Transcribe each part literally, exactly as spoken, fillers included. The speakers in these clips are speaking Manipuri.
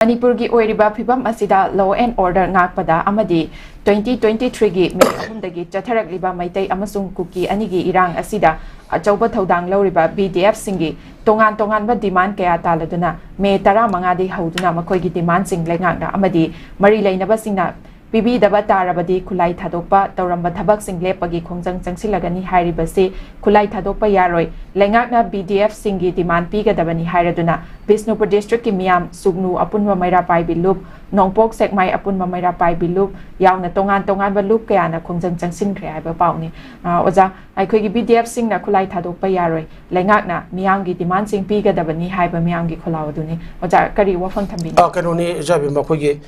ꯃꯅꯤꯄꯨꯔꯒꯤ ꯑꯣꯏꯔꯤꯕ ꯐꯤꯕꯝ ꯑꯁꯤꯗ law and order ꯉꯥꯛꯄꯗ ꯑꯃꯗꯤ twenty twenty-threeꯒꯤ May ꯑꯍꯨꯝꯗꯒꯤ ꯆꯠꯊꯔꯛꯂꯤꯕ ꯃꯩꯇꯩ ꯑꯃꯁꯨꯡ ꯀꯨꯀꯤ ꯑꯅꯤꯒꯤ ꯏꯔꯥꯡ ꯑꯁꯤꯗ ꯑꯆꯧꯕ ꯊꯧꯗꯥꯡ ꯂꯧꯔꯤꯕ BDFꯁꯤꯡꯒꯤ ꯇꯣꯉꯥꯟ ꯇꯣꯉꯥꯟꯕ demand ꯀꯌꯥ ꯇꯥꯜꯂꯗꯨꯅ May ꯇꯔꯥꯃꯉꯥꯗꯒꯤ ꯍꯧꯗꯨꯅ ꯃꯈꯣꯏꯒꯤ demandꯁꯤꯡ ꯂꯩꯉꯥꯛꯅ ꯑꯃꯗꯤ ꯃꯔꯤ ꯂꯩꯅꯕꯁꯤꯡꯅ ꯄꯤꯕꯤꯗꯕ ꯇꯥꯔꯕꯗꯤ ꯈꯨꯠꯂꯥꯏ ꯊꯥꯗꯣꯛꯄ, ꯇꯧꯔꯝꯕ ꯊꯕꯛꯁꯤꯡ ꯂꯦꯞꯄꯒꯤ ꯈꯣꯡꯖꯪ ꯆꯪꯁꯤꯜꯂꯒꯅꯤ ꯍꯥꯏꯔꯤꯕꯁꯤ ꯈꯨꯠꯂꯥꯏ ꯊꯥꯗꯣꯛꯄ ꯌꯥꯔꯣꯏ꯫ ꯂꯩꯉꯥꯛꯅ BDFꯁꯤꯡꯒꯤ demand ꯄꯤꯒꯗꯕꯅꯤ ꯍꯥꯏꯔꯗꯨꯅ ꯕꯤꯁꯅꯨꯄꯨꯔ districtꯀꯤ ꯃꯤꯌꯥꯝ, ꯁꯨꯒꯅꯨ ꯑꯄꯨꯟꯕ ꯃꯩꯔꯥ ꯄꯥꯏꯕꯤ ꯂꯨꯞ, ꯅꯣꯡꯄꯣꯛ ꯁꯦꯛꯃꯥꯏ ꯑꯄꯨꯟꯕ ꯃꯩꯔꯥ ꯄꯥꯏꯕꯤ ꯂꯨꯞ ꯌꯥꯎꯅ ꯇꯣꯉꯥꯟ ꯇꯣꯉꯥꯟꯕ ꯂꯨꯞ ꯀꯌꯥꯅ ꯈꯣꯡꯖꯪ ꯆꯪꯁꯤꯟꯈ꯭ꯔꯦ ꯍꯥꯏꯕ ꯄꯥꯎꯅꯤ꯫ ꯑ, ꯑꯣꯖꯥ, ꯑꯩꯈꯣꯏꯒꯤ BDFꯁꯤꯡꯅ ꯈꯨꯠꯂꯥꯏ ꯊꯥꯗꯣꯛꯄ ꯌꯥꯔꯣꯏ, ꯂꯩꯉꯥꯛꯅ ꯃꯤꯌꯥꯝꯒꯤ demandꯁꯤꯡ ꯄꯤꯒꯗꯕꯅꯤ ꯍꯥꯏꯕ ꯃꯤꯌꯥꯝꯒꯤ ꯈꯣꯜꯂꯥꯎ ꯑꯗꯨꯅꯤ꯫ ꯑꯣꯖꯥ, ꯀꯔꯤ ꯋꯥꯐꯝ ꯊꯝꯕꯤꯅꯤ? ꯑ, ꯀꯩꯅꯣꯅꯤ, ꯏꯆꯥꯕꯦꯝꯃ, ꯑꯩꯈꯣꯏꯒꯤ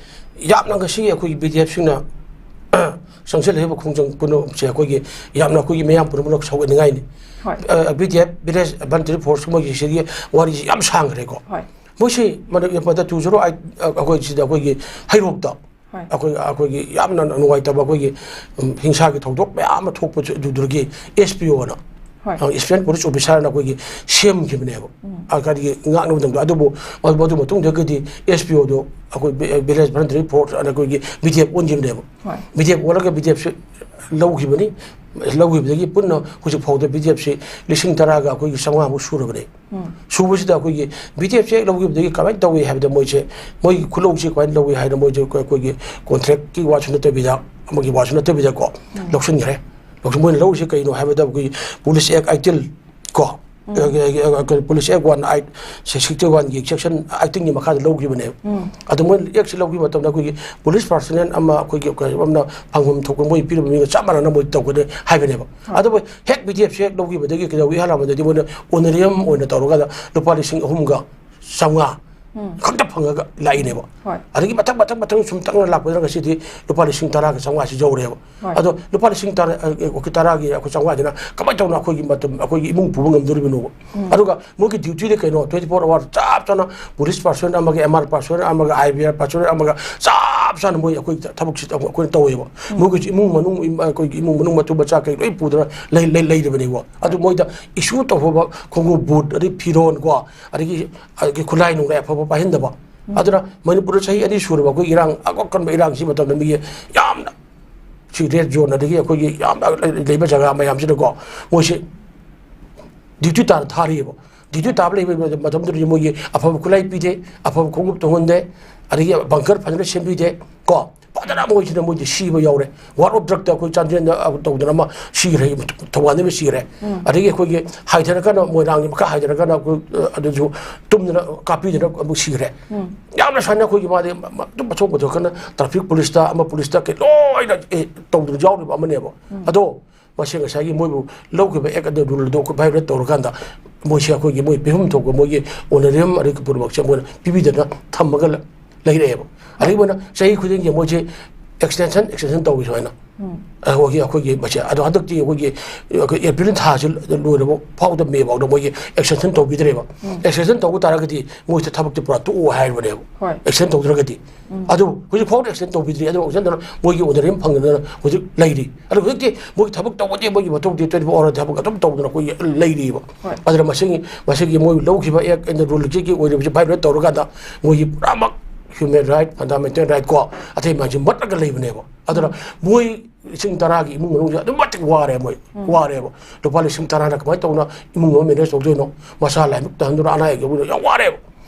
ꯌꯥꯝꯅ ꯉꯁꯤꯒꯤ ꯑꯩꯈꯣꯏꯒꯤ BDFꯁꯤꯡꯅ ꯆꯪꯁꯤꯜꯂꯛꯏꯕ ꯈꯣꯡꯖꯪ ꯄꯨꯝꯅꯃꯛꯁꯦ ꯑꯩꯈꯣꯏꯒꯤ ꯌꯥꯝꯅ ꯑꯩꯈꯣꯏꯒꯤ ꯃꯤꯌꯥꯝ ꯄꯨꯝꯅꯃꯛ ꯁꯧꯒꯠꯅꯤꯡꯉꯥꯏꯅꯤ꯫ ꯍꯣꯏ꯫ ꯑ, BDF, Village Voluntary Force ꯃꯣꯏꯒꯤ ꯁꯤꯒꯤ ꯋꯥꯔꯤꯁꯤ ꯌꯥꯝ ꯁꯥꯡꯈ꯭ꯔꯦꯀꯣ꯫ ꯍꯣꯏ꯫ ꯃꯣꯏꯁꯤ ꯃꯗꯨ, ꯃꯗꯨ two zero eight, ꯑ, ꯑꯩꯈꯣꯏ ꯁꯤꯗ ꯑꯩꯈꯣꯏꯒꯤ ꯍꯩꯔꯣꯛꯇ ꯍꯣꯏ꯫ ꯑꯩꯈꯣꯏ, ꯑꯩꯈꯣꯏꯒꯤ ꯌꯥꯝꯅ ꯅꯨꯡꯉꯥꯏꯇꯕ ꯑꯩꯈꯣꯏꯒꯤ, ꯎꯝ, ꯍꯤꯡꯁꯥꯒꯤ ꯊꯧꯗꯣꯛ ꯃꯌꯥꯝ ꯑꯃ ꯊꯣꯛꯄꯁꯨ ꯑꯗꯨꯗꯨꯒꯤ SPOꯅ, ꯍꯣꯏ꯫ ꯑ, Assistant Police Officerꯅ ꯑꯩꯈꯣꯏꯒꯤ ꯁꯦꯝꯈꯤꯕꯅꯦꯕ꯫ ꯎꯝ꯫ ꯑ, ꯀꯔꯤꯒꯤ ꯉꯥꯛꯅꯕ ꯃꯇꯝꯗ꯫ ꯑꯗꯨꯕꯨ ꯃꯗꯨ, ꯃꯗꯨ ꯃꯇꯨꯡꯗꯒꯤꯗꯤ SPOꯗꯣ ꯑꯩꯈꯣꯏ ꯚꯤ-, Village Voluntary Force ꯑꯅ ꯑꯩꯈꯣꯏꯒꯤ BDF ꯑꯣꯟꯈꯤꯕꯅꯦꯕ꯫ ꯍꯣꯏ꯫ BDF ꯑꯣꯜꯂꯒ BDFꯁꯦ ꯂꯧꯈꯤꯕꯅꯤ꯫ ꯂꯧꯈꯤꯕꯗꯒꯤ ꯄꯨꯟꯅ ꯍꯧꯖꯤꯛ ꯐꯥꯎꯗ BDFꯁꯦ ꯂꯤꯁꯤꯡ ꯇꯔꯥꯒ ꯑꯩꯈꯣꯏꯒꯤ ꯆꯥꯝꯃꯉꯥꯃꯨꯛ ꯁꯨꯔꯕꯅꯦ꯫ ꯎꯝ꯫ ꯁꯨꯕꯁꯤꯗ ꯑꯩꯈꯣꯏꯒꯤ BDFꯁꯦ ꯍꯦꯛ ꯂꯧꯈꯤꯕꯗꯒꯤ ꯀꯃꯥꯏꯅ ꯇꯧꯏ ꯍꯥꯏꯕꯗ, ꯃꯣꯏꯁꯦ, ꯃꯣꯏꯒꯤ ꯈꯨꯂꯧꯁꯦ ꯀꯃꯥꯏꯅ ꯂꯧꯏ ꯍꯥꯏꯅ, ꯃꯣꯏꯁꯦ ꯑꯩꯈꯣꯏ, ꯑꯩꯈꯣꯏꯒꯤ contractꯀꯤ ꯋꯥꯁꯨ ꯅꯠꯇꯕꯤꯗ, ꯑꯃꯒꯤ ꯋꯥꯁꯨ ꯅꯠꯇꯕꯤꯗꯀꯣ, ꯎꯝ꯫ ꯂꯧꯁꯤꯟꯈ꯭ꯔꯦ꯫ ꯂꯧꯁꯤꯟ-, ꯃꯣꯏꯅ ꯂꯧꯔꯤꯁꯦ ꯀꯩꯅꯣ ꯍꯥꯏꯕꯗ, ꯑꯩꯈꯣꯏꯒꯤ Police Act, ITIL ꯀꯣ, ꯎꯝ꯫ ꯑ, ꯑ, ꯑ, ꯑ, Police Act one eight, sixty oneꯒꯤ section eighteenꯒꯤ ꯃꯈꯥꯗ ꯂꯧꯈꯤꯕꯅꯦꯕ꯫ ꯎꯝ꯫ ꯑꯗꯣ ꯃꯣꯏꯅ Actꯁꯦ ꯂꯧꯈꯤꯕ ꯃꯇꯝꯗ ꯑꯩꯈꯣꯏꯒꯤ police personnel ꯑꯃ, ꯑꯩꯈꯣꯏꯒꯤ ꯀꯩ ꯑꯃꯅ ꯐꯪꯐꯝ ꯊꯣꯛꯄ ꯃꯣꯏ ꯄꯤꯔꯝꯕ ꯃꯤꯒ ꯆꯞ ꯃꯥꯟꯅꯅ ꯃꯣꯏ ꯇꯧꯒꯅꯤ ꯍꯥꯏꯕꯅꯦꯕ꯫ ꯍꯣꯏ꯫ ꯑꯗꯨꯕꯨ ꯍꯦꯛ BDFꯁꯦ ꯍꯦꯛ ꯂꯧꯈꯤꯕꯗꯒꯤ ꯀꯩꯗꯧꯏ ꯍꯥꯏꯔꯕꯗꯗꯤ, ꯃꯣꯏꯅ honorarium ꯑꯣꯏꯅ ꯇꯧꯔꯒ ꯂꯨꯄꯥ ꯂꯤꯁꯤꯡ ꯑꯍꯨꯝꯒ ꯆꯥꯝꯃꯉꯥ ꯎꯝ꯫ ꯈꯛꯇ ꯐꯪꯉꯒ ꯂꯥꯛꯏꯅꯦꯕ꯫ ꯍꯣꯏ꯫ ꯑꯗꯒꯤ ꯃꯊꯪ, ꯃꯊꯪ, ꯃꯊꯪ ꯁꯨꯝ ꯇꯛꯅ ꯂꯥꯛꯄꯗ ꯉꯁꯤꯗꯤ ꯂꯨꯄꯥ ꯂꯤꯁꯤꯡ ꯇꯔꯥꯒ ꯆꯥꯝꯃꯉꯥꯁꯤ ꯌꯧꯔꯦꯕ꯫ ꯍꯣꯏ꯫ ꯑꯗꯣ ꯂꯨꯄꯥ ꯂꯤꯁꯤꯡ ꯇꯔꯥ, ꯑ, ꯑ, ꯇꯔꯥꯒꯤ ꯑꯩꯈꯣꯏ ꯆꯥꯝꯃꯉꯥꯁꯤꯅ ꯀꯃꯥꯏꯅ ꯇꯧꯅ ꯑꯩꯈꯣꯏꯒꯤ ꯃꯇꯝ, ꯑꯩꯈꯣꯏꯒꯤ ꯏꯃꯨꯡ ꯄꯨꯕ ꯉꯝꯗꯣꯔꯤꯕꯅꯣꯕ? ꯎꯝ꯫ ꯑꯗꯨꯒ ꯃꯣꯏꯒꯤ dutyꯗꯤ ꯀꯩꯅꯣ? Twenty four hour ꯆꯞ ꯆꯥꯅ police personnel ꯑꯃꯒ, MR personnel ꯑꯃꯒ, IVR personnel ꯑꯃꯒ ꯆꯞ ꯆꯥꯅ ꯃꯣꯏ ꯑꯩꯈꯣꯏ ꯊꯕꯛꯁꯤ ꯑꯩꯈꯣꯏꯅ ꯇꯧꯋꯦꯕ꯫ ꯎꯝ꯫ ꯃꯣꯏꯒꯤ ꯏꯃꯨꯡ ꯃꯅꯨꯡ, ꯏꯝ-, ꯑꯩꯈꯣꯏꯒꯤ ꯏꯃꯨꯡ ꯃꯅꯨꯡ ꯃꯇꯨ ꯃꯆꯥ ꯀꯩ ꯂꯣꯏ ꯄꯨꯗꯅ ꯂꯩ-, ꯂꯩ-, ꯂꯩꯔꯕꯅꯦꯕ꯫ ꯑꯗꯨ ꯍꯣꯏ꯫ ꯃꯣꯏꯗ issue ꯇꯧꯕ ꯈꯣꯡꯎꯞ, boot, ꯑꯗꯩ ꯐꯤꯔꯣꯟ ꯀꯣ, ꯑꯗꯒꯤ, ꯑꯗꯒꯤ ꯈꯨꯠꯂꯥꯏ ꯅꯨꯡꯂꯥꯏ ꯑꯐꯕ ꯄꯥꯏꯍꯟꯗꯕ, ꯑꯗꯨꯅ ꯃꯅꯤꯄꯨꯔꯗ ꯆꯍꯤ ꯑꯅꯤ ꯁꯨꯔꯕ ꯑꯩꯈꯣꯏ ꯏꯔꯥꯡ ꯑꯀꯟꯕ ꯏꯔꯥꯡꯁꯤ ꯃꯇꯝꯗ ꯃꯤꯒꯤ ꯌꯥꯝꯅ ꯁꯤ ꯔꯦꯗ ꯖꯣꯟ ꯑꯗꯒꯤ ꯑꯩꯈꯣꯏꯒꯤ ꯌꯥꯝꯅ ꯂꯩꯕ ꯖꯒꯥ ꯃꯌꯥꯝꯁꯤꯗꯀꯣ ꯃꯣꯏꯁꯤ ꯗ꯭ꯌꯨꯇꯤ ꯇꯥꯅ ꯊꯥꯔꯤꯑꯕ꯫ ꯗ꯭ꯌꯨꯇꯤ ꯇꯥꯕ ꯂꯩꯕ ꯃꯇꯝꯗꯨꯗꯗꯤ ꯃꯣꯏꯒꯤ ꯑꯐꯕ ꯈꯨꯠꯂꯥꯏ ꯄꯤꯗꯦ, ꯑꯐꯕ ꯈꯣꯡꯎꯞ ꯇꯣꯡꯍꯟꯗꯦ, ꯑꯗꯒꯤ ꯕꯪꯀꯔ ꯐꯖꯅ ꯁꯦꯝꯕꯤꯗꯦ꯫ ꯀꯣ ꯐꯖꯅ ꯃꯣꯏꯁꯤꯅ ꯃꯣꯏꯗꯤ ꯁꯤꯕ ꯌꯥꯎꯔꯦ꯫ ꯋꯥꯔ ꯑꯣꯐ ꯗ꯭ꯔꯛꯇ ꯑꯩꯈꯣꯏ ꯆꯥꯟꯗꯦꯜꯗ ꯇꯧꯗꯅ ꯑꯃ ꯁꯤꯈ꯭ꯔꯦ, ꯊꯧꯕꯥꯜꯗ ꯑꯃ ꯁꯤꯈ꯭ꯔꯦ꯫ ꯑꯗꯒꯤ ꯑꯩꯈꯣꯏꯒꯤ ꯍꯥꯏꯊꯔꯒꯅ ꯃꯣꯏꯔꯥꯡꯒꯤ ꯃꯈꯥ ꯍꯥꯏꯊꯔꯒꯅ ꯑꯩꯈꯣꯏ ꯑꯗꯨꯁꯨ ꯇꯨꯝꯗꯅ ꯀꯥꯞꯄꯤꯗꯅ ꯑꯃꯨꯛ ꯁꯤꯈ꯭ꯔꯦ꯫ ꯌꯥꯝꯅ ꯁꯥꯟꯅ ꯑꯩꯈꯣꯏꯒꯤ ꯃꯥꯗꯤ ꯑꯗꯨꯝ ꯑꯆꯧꯕꯗꯣ ꯀꯟꯅ ꯇ꯭ꯔꯥꯐꯤꯛ ꯄꯨꯂꯤꯁꯇ ꯑꯃ ꯄꯨꯂꯤꯁꯇ ꯀꯩ ꯂꯣꯏꯅ ꯇꯧꯗꯅ ꯌꯥꯎꯔꯤꯕ ꯑꯃꯅꯦꯕ꯫ ꯑꯗꯣ ꯃꯁꯤ ꯉꯁꯥꯏꯒꯤ ꯃꯣꯏꯕꯨ ꯂꯧꯈꯤꯕ ꯑꯦꯛ ꯑꯗꯨ ꯔꯨꯜꯗꯣ ꯑꯩꯈꯣꯏ ꯚꯥꯏꯑꯣꯂꯦꯠ ꯇꯧꯔꯀꯥꯟꯗ ꯃꯣꯏꯁꯦ ꯑꯩꯈꯣꯏꯒꯤ ꯃꯣꯏ ꯄꯤꯐꯝ ꯊꯣꯛꯄ ꯃꯣꯏꯒꯤ ꯑꯣꯅꯔꯦꯔꯤꯌꯝ ꯑꯗꯒꯤ ꯄꯨꯝꯅꯃꯛꯁꯦ ꯃꯣꯏꯅ ꯄꯤꯕꯤꯗꯅ ꯊꯝꯃꯒ ꯂꯩꯔꯛꯑꯦꯕ꯫ ꯑꯗꯒꯤ ꯃꯣꯏꯅ ꯆꯍꯤ ꯈꯨꯗꯤꯡꯒꯤ ꯃꯣꯏꯁꯦ ꯑꯦꯛꯁꯇꯦꯟꯁꯟ ꯑꯦꯛꯁꯇꯦꯟꯁꯟ ꯇꯧꯏ ꯁꯨꯃꯥꯏꯅ꯫ ꯑꯩꯈꯣꯏꯒꯤ ꯑꯩꯈꯣꯏꯒꯤ ꯃꯁꯦ ꯑꯗꯣ ꯍꯟꯗꯛꯇꯤ ꯑꯩꯈꯣꯏꯒꯤ ꯑꯦꯄ꯭ꯔꯤꯜ ꯊꯥꯁꯤ ꯂꯣꯏꯔꯕ ꯐꯥꯎꯗ ꯃꯦ ꯐꯥꯎꯗ ꯃꯣꯏꯒꯤ ꯑꯦꯛꯁꯇꯦꯟꯁꯟ ꯇꯧꯕꯤꯗ꯭ꯔꯦꯕ꯫ ꯑꯦꯛꯁꯇꯦꯟꯁꯟ ꯇꯧꯕ ꯇꯥꯔꯒꯗꯤ ꯃꯣꯏꯁꯦ ꯊꯕꯛꯇꯤ ꯄꯨꯔꯥ ꯇꯣꯛꯑꯣ ꯍꯥꯏꯔꯕꯅꯦꯕ꯫ ꯑꯦꯛꯁꯇꯦꯟ ꯇꯧꯗ꯭ꯔꯒꯗꯤ ꯑꯗꯨ ꯍꯧꯖꯤꯛ ꯐꯥꯎꯗ ꯑꯦꯛꯁꯇꯦꯟ ꯇꯧꯕꯤꯗ꯭ꯔꯤ꯫ ꯑꯗꯨ ꯑꯦꯛꯁꯇꯦꯟ ꯇꯧꯅ ꯃꯣꯏꯒꯤ ꯑꯣꯅꯔꯦꯔꯤꯌꯝ ꯐꯪꯗꯅ ꯍꯧꯖꯤꯛ ꯂꯩꯔꯤ꯫ ꯑꯗꯨ ꯍꯧꯖꯤꯛꯇꯤ ꯃꯣꯏꯒꯤ ꯊꯕꯛ ꯇꯧꯕꯗꯤ ꯃꯣꯏꯒꯤ ꯃꯊꯧꯗꯤ ꯇ꯭ꯋꯦꯟꯇꯤ ꯐꯣꯔ ꯑꯋꯥꯔ ꯊꯕꯛ ꯑꯗꯨꯝ ꯇꯧꯗꯅ ꯑꯩꯈꯣꯏꯒꯤ ꯂꯩꯔꯤꯕ꯫ ꯑꯗꯨꯅ ꯃꯁꯤꯒꯤ ꯃꯁꯤꯒꯤ ꯃꯣꯏ ꯂꯧꯈꯤꯕ ꯑꯦꯛ ꯑꯦꯟ ꯔꯨꯜꯁꯤꯒꯤ ꯑꯣꯏꯔꯤꯕꯁꯤ ꯚꯥꯏꯑꯣꯂꯦꯠ ꯇꯧꯔꯀꯥꯟꯗ ꯃꯣꯏꯒꯤ ꯄꯨꯔꯥꯃꯛ ꯍ꯭ꯌꯨꯃꯦꯟ ꯔꯥꯏꯠ, ꯐꯟꯗꯥꯃꯦꯟꯇꯦꯜ ꯔꯥꯏꯠ ꯀꯣ ꯑꯇꯩ ꯃꯌꯥꯝꯁꯤ ꯃꯠꯂꯒ ꯂꯩꯕꯅꯦꯕ꯫ ꯑꯗꯨꯅ ꯃꯣꯏ ꯂꯤꯁꯤꯡ ꯇꯔꯥꯒꯤ ꯏꯃꯨꯡ ꯃꯅꯨꯡꯁꯦ ꯑꯗꯨꯝ ꯃꯇꯤꯛ ꯋꯥꯔꯦ ꯃꯣꯏ꯫ ꯋꯥꯔꯦꯕ꯫ ꯂꯨꯄꯥ ꯂꯤꯁꯤꯡ ꯇꯔꯥꯅ ꯀꯃꯥꯏꯅ ꯇꯧꯅ ꯏꯃꯨꯡ ꯑꯃ ꯃꯦꯅꯦꯖ ꯇꯧꯗꯣꯏꯅꯣ? ꯃꯁꯥ ꯂꯥꯏꯕꯛ ꯇꯍꯟꯗꯨꯅ ꯑꯅꯥ ꯑꯌꯦꯛ ꯌꯧꯕꯗ ꯌꯥꯝ ꯋꯥꯔꯦꯕ꯫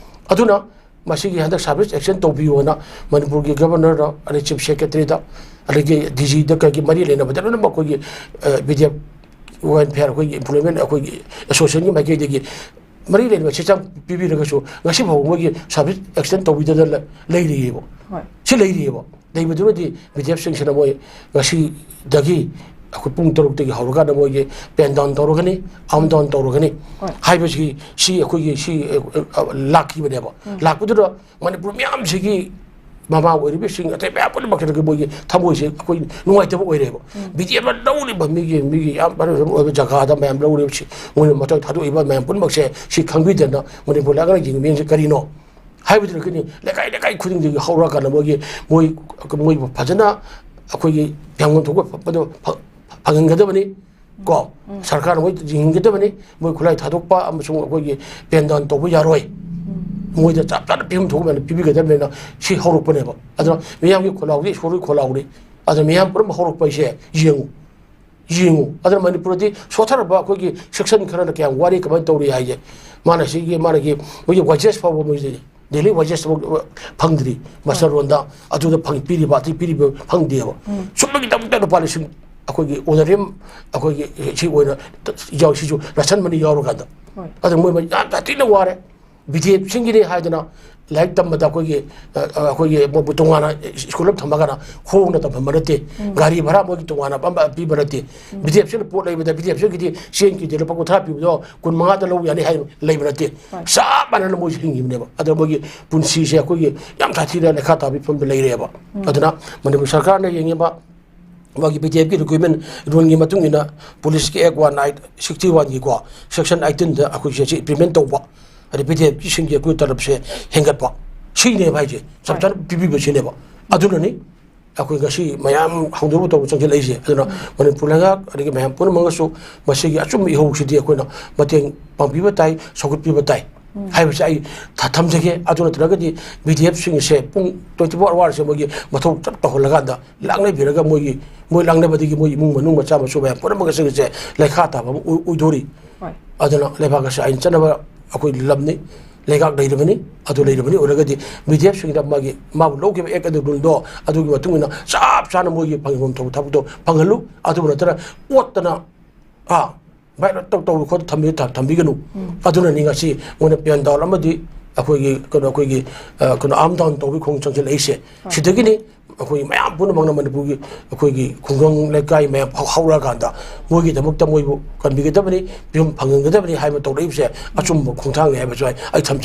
ꯑꯗꯨꯅ ꯃꯁꯤꯒꯤ ꯍꯟꯗꯛ ꯁꯥꯔꯚꯤꯁ ꯑꯦꯛꯁꯇꯦꯟ ꯇꯧꯕꯤꯌꯣꯅ ꯃꯅꯤꯄꯨꯔꯒꯤ ꯒꯕꯔꯅꯔꯗ ꯑꯗꯩ ꯆꯤꯐ ꯁꯦꯀ꯭ꯔꯦꯇꯔꯤꯗ ꯑꯗꯒꯤ ꯗꯤ ꯖꯤꯗ ꯀꯩꯒꯤ ꯃꯔꯤ ꯂꯩꯅꯕꯗ ꯂꯣꯏꯅꯃꯛ ꯑꯩꯈꯣꯏꯒꯤ ꯕꯤ ꯗꯤ ꯑꯦꯐ ꯋꯦꯜꯐꯤꯌꯥꯔ ꯑꯩꯈꯣꯏꯒꯤ ꯑꯦꯝꯄ꯭ꯂꯣꯏꯃꯦꯟ ꯑꯩꯈꯣꯏꯒꯤ ꯑꯦꯁꯣꯁꯤꯌꯦꯁꯟꯒꯤ ꯃꯥꯏꯀꯩꯗꯒꯤ ꯃꯔꯤ ꯂꯩꯅꯕ ꯆꯦ ꯆꯥꯡ ꯄꯤꯕꯤꯔꯒꯁꯨ ꯉꯁꯤ ꯐꯥꯎꯕ ꯃꯣꯏꯒꯤ ꯁꯥꯔꯚꯤꯁ ꯑꯦꯛꯁꯇꯦꯟ ꯇꯧꯕꯤꯗꯅ ꯂꯩꯔꯤꯑꯕ꯫ ꯁꯤ ꯂꯩꯔꯤꯑꯕ꯫ ꯂꯩꯕꯗꯨꯅꯗꯤ ꯕꯤ ꯗꯤ ꯑꯦꯐꯁꯤꯡꯁꯤꯅ ꯃꯣꯏ ꯉꯁꯤꯗꯒꯤ ꯑꯩꯈꯣꯏ ꯄꯨꯡ ꯇꯔꯨꯛꯇꯒꯤ ꯍꯧꯔꯀꯥꯟꯗ ꯃꯣꯏꯒꯤ ꯄꯦꯟ ꯗꯥꯎꯟ ꯇꯧꯔꯒꯅꯤ, ꯑꯥꯔꯝ ꯗꯥꯎꯟ ꯇꯧꯔꯒꯅꯤ ꯍꯥꯏꯕꯁꯤ ꯁꯤ ꯑꯩꯈꯣꯏꯒꯤ ꯁꯤ ꯂꯥꯛꯈꯤꯕꯅꯦꯕ꯫ ꯂꯥꯛꯄꯗꯨꯗ ꯃꯅꯤꯄꯨꯔ ꯃꯌꯥꯝꯁꯤꯒꯤ ꯃꯃꯥ ꯑꯣꯏꯔꯤꯕꯁꯤꯡ ꯑꯇꯩ ꯃꯌꯥꯝ ꯄꯨꯝꯅꯃꯛꯀꯤꯗꯒꯤ ꯃꯣꯏꯒꯤ ꯊꯃꯣꯏꯁꯦ ꯑꯩꯈꯣꯏ ꯅꯨꯡꯉꯥꯏꯇꯕ ꯑꯣꯏꯔꯦꯕ꯫ ꯕꯤ ꯗꯤ ꯑꯦꯐꯅ ꯂꯧꯔꯤꯕ ꯃꯤꯒꯤ ꯃꯤꯒꯤ ꯌꯥꯝ ꯃꯔꯨ ꯑꯣꯏꯕ ꯖꯒꯥꯗ ꯃꯌꯥꯝ ꯂꯧꯔꯤꯕꯁꯤ ꯃꯣꯏꯅ ꯃꯊꯣꯏ ꯊꯥꯗꯣꯛꯏꯕ ꯃꯌꯥꯝ ꯄꯨꯝꯅꯃꯛꯁꯦ ꯁꯤ ꯈꯪꯕꯤꯗꯅ ꯃꯅꯤꯄꯨꯔ ꯂꯩꯉꯥꯛꯅ ꯌꯦꯡꯕ ꯃꯤꯁꯦ ꯀꯔꯤꯅꯣ ꯍꯥꯏꯕꯗꯨꯗꯒꯤꯅꯤ ꯂꯩꯀꯥꯏ ꯂꯩꯀꯥꯏ ꯈꯨꯗꯤꯡꯗꯒꯤ ꯍꯧꯔꯀꯥꯟꯗ ꯃꯣꯏꯒꯤ ꯃꯣꯏ ꯃꯣꯏꯕꯨ ꯐꯖꯅ ꯑꯩꯈꯣꯏꯒꯤ ꯐꯪꯐꯝ ꯊꯣꯛꯄ ꯐ- ꯐꯪꯍꯟꯒꯗꯕꯅꯤ꯫ ꯀꯣ ꯁꯔꯀꯥꯔꯅ ꯃꯣꯏ ꯌꯦꯡꯍꯟꯒꯗꯕꯅꯤ꯫ ꯃꯣꯏ ꯈꯨꯠꯂꯥꯏ ꯊꯥꯗꯣꯛꯄ ꯑꯃꯁꯨꯡ ꯑꯩꯈꯣꯏꯒꯤ ꯄꯦꯟ ꯗꯥꯎꯟ ꯇꯧꯕ ꯌꯥꯔꯣꯏ꯫ ꯃꯣꯏꯗ ꯆꯞ ꯆꯥꯅ ꯄꯤꯐꯝ ꯊꯣꯛꯄ ꯃꯌꯥꯝꯗꯣ ꯄꯤꯕꯤꯒꯗꯕꯅꯤꯅ ꯁꯤ ꯍꯧꯔꯛꯄꯅꯦꯕ꯫ ꯑꯗꯨꯅ ꯃꯤꯌꯥꯝꯒꯤ ꯈꯣꯜꯂꯥꯎꯗꯤ ꯏꯁꯣꯔꯒꯤ ꯈꯣꯜꯂꯥꯎꯅꯤ꯫ ꯑꯗꯨꯅ ꯃꯤꯌꯥꯝ ꯄꯨꯝꯅꯃꯛ ꯍꯧꯔꯛꯄ ꯍꯥꯏꯁꯦ ꯌꯦꯡꯉꯨ, ꯌꯦꯡꯉꯨ꯫ ꯑꯗꯨꯅ ꯃꯅꯤꯄꯨꯔꯗꯤ ꯁꯣꯠꯊꯔꯕ ꯑꯩꯈꯣꯏꯒꯤ ꯁꯦꯛꯁꯟ ꯈꯔꯅ ꯀꯌꯥꯝ ꯋꯥꯔꯤ, ꯀꯃꯥꯏꯅ ꯇꯧꯔꯤ ꯍꯥꯏꯁꯦ, ꯃꯥꯅ ꯁꯤꯒꯤ ꯃꯥꯅꯒꯤ ꯃꯣꯏꯒꯤ ꯋꯦꯖꯦꯁ ꯐꯥꯎꯕ ꯃꯣꯏꯁꯦ ꯗꯦꯂꯤ ꯋꯦꯖꯦꯁ ꯐꯥꯎ ꯐꯪꯗ꯭ꯔꯤ꯫ ꯃꯥꯁꯇꯔ ꯔꯣꯟꯗ ꯑꯗꯨꯗ ꯐꯪ-, ꯄꯤꯔꯤꯕ, ꯑꯇꯩ ꯄꯤꯔꯤꯕ ꯐꯪꯗꯦꯕ꯫ ꯎꯝ꯫ ꯁꯨꯞꯅꯒꯤꯗꯃꯛꯇ ꯂꯨꯄꯥ ꯂꯤꯁꯤꯡ, ꯑꯩꯈꯣꯏꯒꯤ ꯑꯣꯅꯔꯦꯔꯤꯌꯝ, ꯑꯩꯈꯣꯏꯒꯤ ꯁꯤ ꯑꯣꯏꯅ ꯌꯥꯎ-, ꯁꯤꯁꯨ ꯔꯦꯁꯟ ꯃꯅꯤ ꯌꯥꯎꯔꯀꯥꯟꯗ꯫ ꯍꯣꯏ꯫ ꯑꯗꯨ ꯃꯣꯏ ꯌꯥꯝ ꯁꯥꯊꯤꯅ ꯋꯥꯔꯦ꯫ ꯕꯤ ꯗꯤ ꯑꯦꯐꯁꯤꯡꯒꯤꯅꯤ ꯍꯥꯏꯗꯅ ꯂꯥꯏꯔꯤꯛ ꯇꯝꯕꯗ ꯑꯩꯈꯣꯏꯒꯤ, ꯑ, ꯑ, ꯑꯩꯈꯣꯏꯒꯤ ꯃꯣꯏꯕꯨ ꯇꯣꯉꯥꯟꯅ ꯁ꯭ꯀꯨꯜ ꯑꯃ ꯊꯝꯃꯒꯅ ꯍꯣꯡꯅ ꯇꯝꯍꯟꯕ ꯅꯠꯇꯦ꯫ ꯎꯝ꯫ ꯒꯥꯔꯤ ꯚꯔꯥ ꯃꯣꯏꯒꯤ ꯇꯣꯉꯥꯟꯅ ꯑꯃ ꯄꯤꯕ ꯅꯠꯇꯦ꯫ ꯎꯝ꯫ ꯕꯤ ꯗꯤ ꯑꯦꯐꯁꯤꯅ ꯄꯣꯠ ꯂꯩꯕꯗ ꯕꯤ ꯗꯤ ꯑꯦꯐꯁꯤꯒꯤꯗꯤ ꯆꯦꯡ ꯀꯦ ꯖꯤ ꯂꯨꯄꯥ ꯀꯨꯟꯊ꯭ꯔꯥ ꯄꯤꯕꯗꯣ ꯀꯨꯟ ꯃꯉꯥꯗ ꯂꯧ ꯌꯥꯅꯤ ꯍꯥꯏꯕ ꯂꯩꯕ ꯅꯠꯇꯦ꯫ ꯍꯣꯏ꯫ ꯆꯞ ꯃꯥꯟꯅꯅ ꯃꯣꯏꯁꯨ ꯍꯤꯡꯉꯤꯕꯅꯦꯕ꯫ ꯑꯗ ꯃꯣꯏꯒꯤ ꯄꯨꯟꯁꯤꯁꯦ ꯑꯩꯈꯣꯏꯒꯤ ꯌꯥꯝ ꯁꯥꯊꯤꯅ ꯂꯩꯈꯥ ꯇꯥꯕꯒꯤ ꯐꯤꯕꯝꯗ ꯂꯩꯔꯦꯕ꯫ ꯎꯝ꯫ ꯑꯗꯨꯅ ꯃꯅꯤꯄꯨꯔ ꯁꯔꯀꯥꯔꯅ ꯌꯦꯡꯉꯤꯕ ꯃꯥꯒꯤ ꯕꯤ ꯗꯤ ꯑꯦꯐꯀꯤ ꯔꯤꯀ꯭ꯔꯨꯠꯃꯦꯟ ꯔꯨꯜꯒꯤ ꯃꯇꯨꯡ ꯏꯟꯅ ꯄꯨꯂꯤꯁꯀꯤ ꯑꯦꯛ ꯋꯥꯟ ꯑꯩꯠ ꯁꯤꯛꯁꯇꯤ ꯋꯥꯟꯒꯤꯀꯣ, ꯁꯦꯛꯁꯟ ꯑꯩꯠꯇꯤꯟꯗ ꯑꯩꯈꯣꯏꯁꯦ ꯁꯤ ꯏꯝꯄ꯭ꯂꯤꯃꯦꯟ ꯇꯧꯕ꯫ ꯑꯗꯩ ꯕꯤ ꯗꯤ ꯑꯦꯐꯀꯤꯁꯤꯡꯒꯤ ꯑꯩꯈꯣꯏ ꯇꯂꯕꯁꯦ ꯍꯦꯟꯒꯠꯄ꯫ ꯁꯤꯅꯦꯕ ꯍꯥꯏꯁꯦ, ꯆꯞ ꯆꯥꯅ ꯄꯤꯕꯤꯕ ꯁꯤꯅꯦꯕ꯫ ꯑꯗꯨꯅꯅꯤ ꯑꯩꯈꯣꯏ ꯉꯁꯤ ꯃꯌꯥꯝ ꯍꯧꯗꯣꯛ ꯇꯧꯕ ꯆꯪꯁꯤꯜꯂꯛꯏꯁꯦ꯫ ꯑꯗꯨꯅ ꯃꯅꯤꯄꯨꯔ ꯂꯩꯉꯥꯛ ꯑꯗꯒꯤ ꯃꯌꯥꯝ ꯄꯨꯝꯅꯃꯛꯅꯁꯨ ꯃꯁꯤꯒꯤ ꯑꯆꯨꯝꯕ ꯏꯍꯧꯁꯤꯗꯤ ꯑꯩꯈꯣꯏꯅ ꯃꯇꯦꯡ ꯄꯥꯡꯕꯤꯕ ꯇꯥꯏ, ꯁꯧꯒꯠꯄꯤꯕ ꯇꯥꯏ ꯍꯥꯏꯕꯁꯦ ꯑꯩ ꯊ-, ꯊꯝꯖꯒꯦ꯫ ꯑꯗꯨ ꯅꯠꯇ꯭ꯔꯒꯗꯤ ꯕꯤ ꯗꯤ ꯑꯦꯐꯁꯤꯡꯁꯦ ꯄꯨꯡ ꯇ꯭ꯋꯦꯟꯇꯤ ꯐꯣꯔ ꯑꯋꯥꯔꯁꯦ ꯃꯣꯏꯒꯤ ꯃꯊꯧ ꯆꯞ ꯇꯧꯍꯜꯂꯀꯥꯟꯗ ꯂꯥꯡꯅꯕꯤꯔꯒ ꯃꯣꯏꯒꯤ, ꯃꯣꯏ ꯂꯥꯡꯅꯕꯗꯒꯤ ꯃꯣꯏ ꯏꯃꯨꯡ ꯃꯅꯨꯡ ꯃꯆꯥ ꯃꯁꯨ ꯃꯌꯥꯝ ꯄꯨꯝꯅꯃꯛ ꯑꯁꯤꯒꯤꯁꯦ ꯂꯩꯈꯥ ꯇꯥꯕ ꯑꯃ ꯑꯣꯏ-, ꯑꯣꯏꯗꯣꯔꯤ꯫ ꯍꯣꯏ꯫ ꯑꯗꯨꯅ ꯂꯩꯕꯥꯛ ꯑꯁꯤ ꯑꯥꯏꯟ ꯆꯠꯅꯕ ꯑꯩꯈꯣꯏ ꯂꯝꯅꯤ, ꯂꯩꯉꯥꯛ ꯂꯩꯔꯕꯅꯤ꯫ ꯑꯗꯨ ꯂꯩꯔꯕꯅꯤ ꯑꯣꯏꯔꯒꯗꯤ ꯕꯤ ꯗꯤ ꯑꯦꯐꯁꯤꯡꯗ ꯃꯥꯒꯤ, ꯃꯥꯕꯨ ꯂꯧꯈꯤꯕ ꯑꯦꯛ ꯑꯗꯨ ꯔꯨꯜꯗꯣ ꯑꯗꯨꯒꯤ ꯃꯇꯨꯡ ꯏꯟꯅ ꯆꯞ ꯆꯥꯅ ꯃꯣꯏꯒꯤ ꯐꯪꯐꯝ ꯊꯣꯛꯄ ꯊꯕꯛꯇꯣ ꯐꯪꯍꯜꯂꯨ꯫ ꯑꯗꯨꯕꯨ ꯅꯠꯇꯅ ꯑꯣꯠꯇꯅ, ꯑꯥ, ꯚꯥꯏ ꯇꯧ-, ꯇꯧꯔꯨ ꯈꯣꯠꯇꯨ ꯊꯝꯕꯤ-, ꯊꯝ-, ꯊꯝꯕꯤꯒꯅꯨ꯫ ꯎꯝ꯫ ꯑꯗꯨꯅꯅꯤ ꯉꯁꯤ ꯃꯣꯏꯅ ꯄꯦꯟ ꯗꯥꯎꯟ ꯑꯃꯗꯤ ꯑꯩꯈꯣꯏꯒꯤ ꯀꯩꯅꯣ, ꯑꯩꯈꯣꯏꯒꯤ, ꯑ, ꯀꯩꯅꯣ, ꯑꯥꯔꯝ ꯗꯥꯎꯟ ꯇꯧꯕꯒꯤ ꯈꯣꯡ ꯆꯪꯁꯤꯜꯂꯛꯏꯁꯦ꯫ ꯍꯣꯏ꯫ ꯁꯤꯗꯒꯤꯅꯤ ꯑꯩꯈꯣꯏ ꯃꯌꯥꯝ ꯄꯨꯝꯅꯃꯛꯅ ꯃꯅꯤꯄꯨꯔꯒꯤ ꯑꯩꯈꯣꯏꯒꯤ ꯈꯨꯡꯒꯪ ꯂꯩꯀꯥꯏ ꯃꯌꯥꯝ ꯍꯧ-, ꯍꯧꯔꯛꯑꯀꯥꯟꯗ ꯃꯣꯏꯒꯤꯗꯃꯛꯇ ꯃꯣꯏꯕꯨ ꯀꯟꯕꯤꯒꯗꯕꯅꯤ, ꯄꯤꯐꯝ ꯐꯪꯍꯟꯒꯗꯕꯅꯤ ꯍꯥꯏꯕ ꯇꯧꯔꯛꯏꯕꯁꯦ ꯑꯆꯨꯝꯕ ꯈꯣꯡꯊꯥꯡꯅꯤ ꯍꯥꯏꯕꯁꯨ ꯑꯩ, ꯑꯩ ꯊꯝꯖꯒꯦ꯫